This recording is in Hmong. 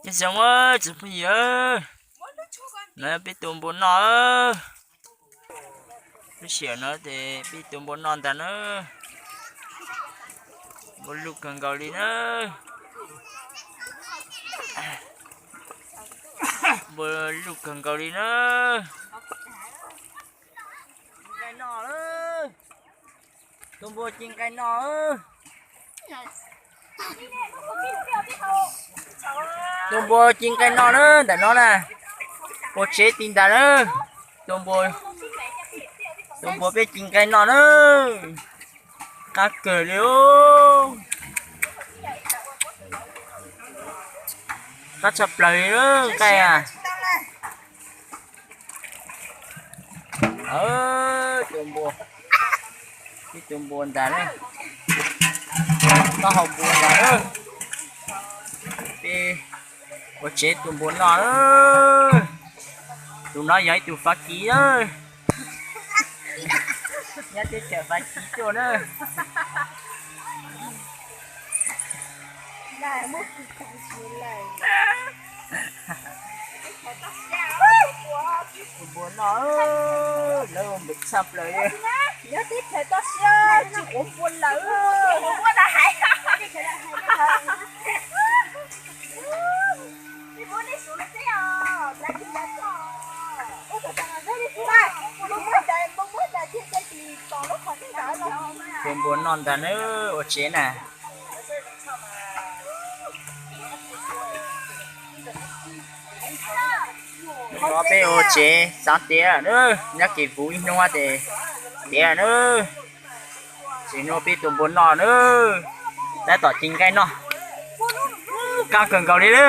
Nyob zoo tsoom phooj ywg, no peb tua npua noj. Lub sij hawm no ces peb tua npua noj ntag na. Npua luj kawg nkaus li na. Npua luj kawg nkaus li na. Tua npua ci nqaij noj. Tua npua ci nqaij noj na, ntawm no na. Ua tsev ti ntawd na. Tua npua, tua npua peb ci nqaij noj na. Qab kawg li. Qab tshaj plaws li nqaij a. Tua npua, ib tua npua ntag na. Taub hau npua ntag na. Peb ua tsev tua npua noj. Tus no yog ib tug Fav Kiv na. Nyob teb chaws Fav Kiv tuaj na. Tua npua noj, lawv ua npua tshaj plaws li. Nyob teb chaws toj siab tsis quav npua lawm. Tua npua noj ntag na, ua tsev na. Peb ua tsev xav tiav na, nyob kev puv ib hnub ces tiav na. Tsis hnub peb tua npua noj na, tab tom ci nqaij noj. Qab kawg nkaus li na.